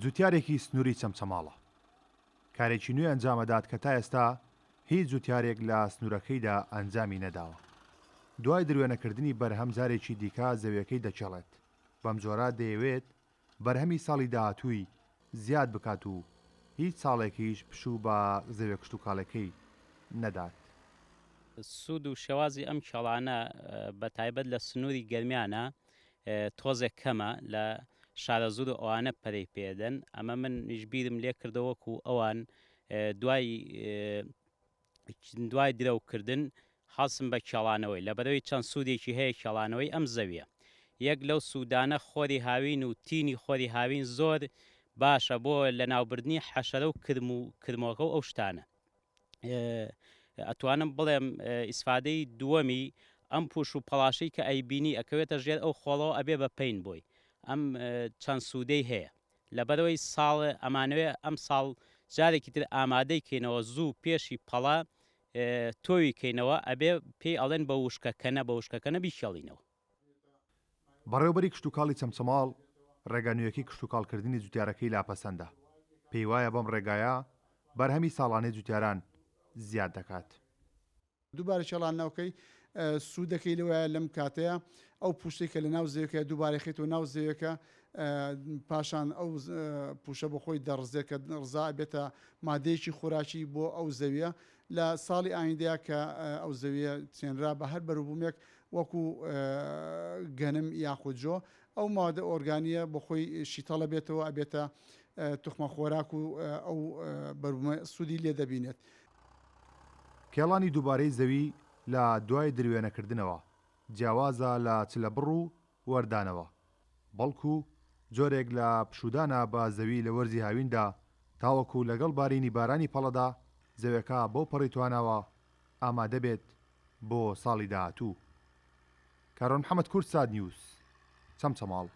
جوتیارێکی سنووری چەمچەماڵە. کارێکی نوێ ئەنجامەدات کە تا ئێستا هیچ جوتیارێک لە سنوورەکەیدا ئەنجامی نەداوە. دوای دروێنەکردنی بەرهەم جارێکی دیکە زەویەکەی دەکێڵێت، بەمجۆرە دەیەوێت بەرهەمی ساڵی داهاتووی زیاد بکات و هیچ ساڵێکیش پشوو بە زەویە کشتوکاڵیەکەی نەدات. سوود و شێوازی ئەم کێڵانە بە تایبەت لە سنووری گەرمیانە تۆزێک کەمە لە شارەزوور و ئەوانە پەرەی پێدەن ئەمە منیش بیرم لێ کردەوە وەکو ئەوان دوای دوای درەوکردن هەڵسم بە کێڵانەوەی، لەبەرئەوەی چەند سوودێکی هەیە کێڵانەوەی ئەم زەویە. یەک لەو سوودانە خۆری هاوین و تینی خۆری هاوین زۆر باشە بۆ لەناوبردنی حەشەرە و کرم و کرمۆکە و ئەو شتانە. ئەتوانم بڵێم ئیسفادەی دووەمی ئەم پوش و پەڵاشەی کە ئەیبینی ئەکەوێتە ژێر ئەو خۆڵەوە ئەبێ بە پەین بۆی. ئەم چەند سوودەی هەیە. لەبەرئەوەی ساڵ ئەمانەوێ ئەمساڵ جارێکی تر ئامادەی کەینەوە زوو پێشی پەڵە تۆوی کەینەوە ئەبێ پێی ئەڵێن بە وشکە کەنە بە وشکە کەنە بیکێڵینەوە. بەڕێوەبەری کشتوکاڵی چەمچەماڵ ڕێگا نوێیەکەی کشتوکاڵکردنی جوتیارەکەی لا پەسەندە، پێیوایە بەم ڕێگایە بەرهەمی ساڵانەی جوتیاران زیاد دەکات. دووبارە کێڵانەوەکەی سوودەکەی لەوەیە لەم کاتەیە ئەو پووشەی کە لە ناو زەویەکەیە دووبارە خەیتەوە ناو زەویەکە پاشان ئەو پووشە بۆ خۆی دەڕزێت کە ڕزا ئەبێتە مادەیەکی خۆراکی بۆ ئەو زەویە لە ساڵی ئایندەیە کە ئەو زەویە چێنرا بە هەر بەروبوومێک وەکو گەنم یاخود جۆ ئەو مادە ئۆرگانیە بۆ خۆی شیتەڵە بێتەوە ئەبێتە توخمە خۆراک و ئەو بەروبوومە سوودی لێ دەبینێت. کێڵانی دووبارەی زەوی لە دوای دروێنەکردنەوە جیاوازە لە چلەبڕ و وەردانەوە، بەڵکو جۆرێک لە پشوودانە بە زەوی لە وەرزی هاویندا تاوەکو لەگەڵ بارینی بارانی پەڵەدا زەویەکە بەو پەڕی تواناوە ئامادەبێت بۆ ساڵی داهاتوو. کاروان محەمەد کوردسات نیوز، چەمچەماڵ.